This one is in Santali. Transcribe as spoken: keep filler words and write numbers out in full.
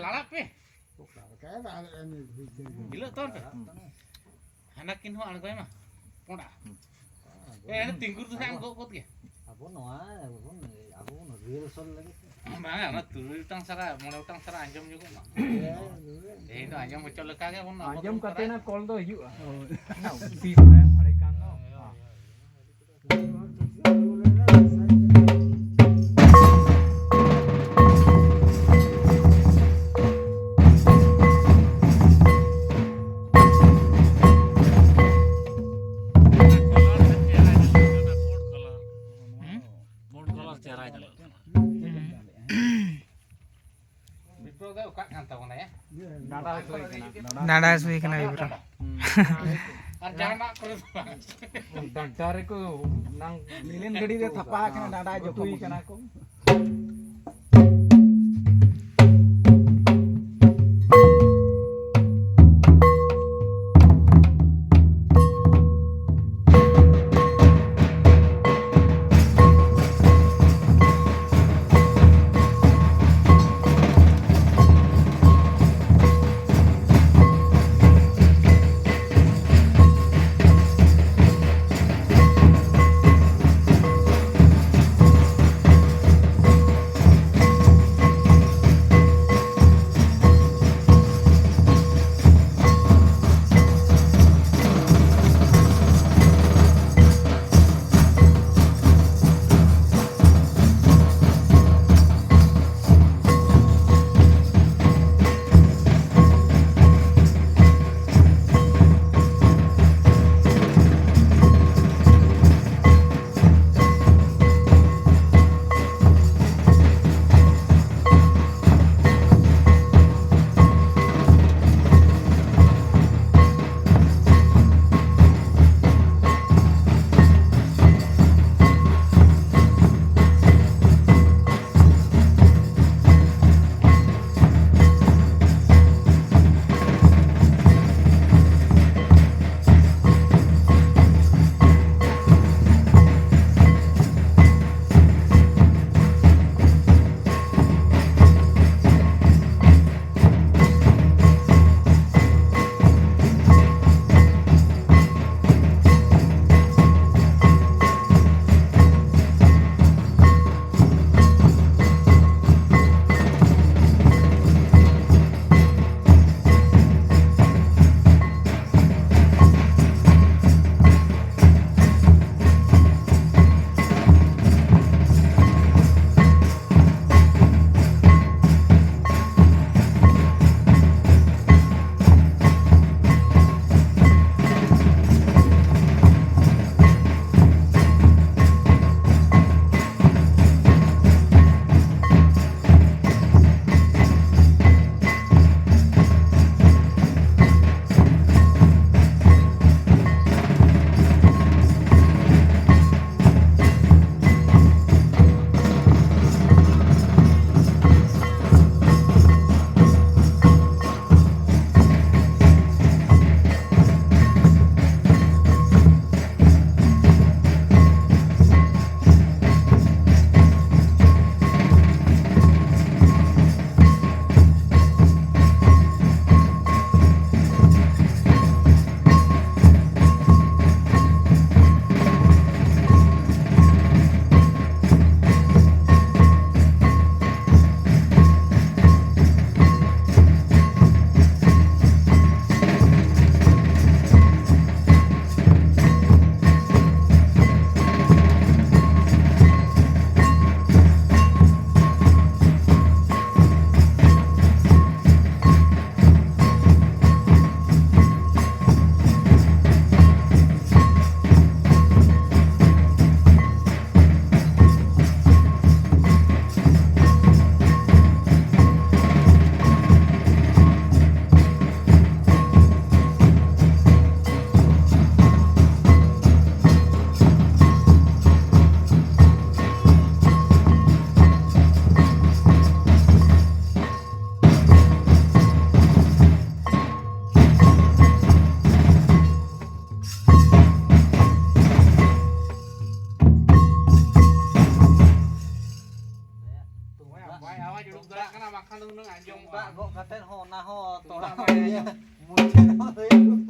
ᱞᱟᱲᱟᱜ ᱯᱮ᱾ ᱚᱠᱟ ᱞᱮᱠᱟ ᱫᱟᱜ ᱮᱢ ᱵᱩᱡᱽ ᱫᱟᱲᱮᱭᱟᱜᱼᱟ? ᱦᱤᱞᱳᱜ ᱛᱚᱨ ᱯᱮ᱾ ᱦᱟᱱᱟ ᱠᱤᱱ ᱦᱚᱸ ᱟᱬᱜᱚᱭ ᱢᱟ᱾ ᱯᱚᱸᱰᱟ᱾ ᱦᱩᱸ᱾ ᱮ, ᱦᱟᱱᱮ ᱛᱤᱸᱜᱩᱨ ᱫᱚ ᱦᱟᱸᱜ ᱜᱚᱜ ᱜᱚᱫ ᱜᱮ᱾ ᱟᱵᱚ ᱱᱚᱣᱟ, ᱟᱵᱚ ᱵᱚᱱ, ᱟᱵᱚ ᱵᱚᱱ ᱨᱤᱦᱟᱨᱥᱟᱞ ᱞᱟᱹᱜᱤᱫ ᱛᱮ᱾ ᱵᱟᱝᱟ, ᱚᱱᱟ ᱛᱩᱨᱩᱭ ᱜᱚᱴᱟᱝ ᱥᱟᱨᱟ, ᱢᱚᱬᱮ ᱜᱚᱴᱟᱝ ᱥᱟᱨᱟ ᱟᱸᱡᱚᱢ ᱧᱚᱜᱚᱜ ᱢᱟ᱾ ᱦᱮᱸ, ᱦᱮᱸ᱾ ᱛᱮᱦᱮᱧ ᱫᱚ ᱟᱸᱡᱚᱢ ᱦᱚᱪᱚ ᱞᱮᱠᱟ ᱜᱮ ᱵᱚᱱ, ᱟᱵᱚ ᱟᱸᱡᱚᱢ ᱫᱚᱵᱚᱱ ᱠᱟᱛᱮ ᱠᱚᱨᱟᱣᱟ᱾ ᱱᱟ ᱠᱚᱞ ᱫᱚ ᱦᱤᱡᱩᱜᱼᱟ᱾ ᱦᱳᱭ᱾ ᱚᱱᱟ ᱵᱤᱯ ᱨᱮ ᱟᱹᱰᱤ ᱜᱟᱱ ᱫᱚ᱾ ᱦᱳᱭ, ᱦᱳᱭ, ᱦᱳᱭ᱾ ᱯᱩᱸᱰ ᱠᱟᱞᱟᱨ ᱪᱮᱦᱨᱟ ᱧᱮᱞᱚᱜ ᱠᱟᱱᱟ᱾ ᱵᱤᱯᱨᱚ ᱫᱚ ᱚᱠᱟᱜ ᱠᱟᱱ ᱛᱟᱵᱚᱱᱟᱭᱟ? ᱰᱟᱸᱰᱟ ᱦᱟᱹᱥᱩᱭᱮ ᱠᱟᱱᱟ᱾ ᱰᱟᱸᱰᱟ ᱦᱟᱹᱥᱩᱭᱮ ᱠᱟᱱᱟ ᱵᱤᱯᱨᱚ᱾ ᱦᱩᱸ᱾ ᱟᱨ ᱡᱟᱦᱟᱱᱟᱜ ᱠᱚᱨᱮ ᱫᱚ ᱵᱟᱝ᱾ ᱰᱟᱠᱛᱟᱨ ᱠᱚ ᱱᱟᱝ ᱞᱤᱞᱮᱱ ᱜᱟᱹᱰᱤ ᱨᱮ ᱛᱷᱟᱯᱟ ᱟᱠᱟᱱᱟ, ᱰᱟᱸᱰᱟ ᱡᱚᱛᱚ ᱠᱟᱱᱟ ᱠᱚ᱾ ᱵᱟᱠᱷᱟᱱ ᱫᱚ ᱦᱩᱱᱟᱹᱝ ᱟᱸᱡᱚᱢᱚᱜᱼᱟ᱾ ᱫᱟᱜ ᱜᱚᱜ ᱠᱟᱛᱮ ᱦᱚᱸ ᱚᱱᱟ ᱦᱚᱸ ᱛᱚᱲᱟ ᱵᱟᱭ ᱟᱸᱡᱚᱢ᱾ ᱢᱩᱪᱟᱹᱫ ᱦᱚᱸ ᱦᱩᱭᱩᱜ᱾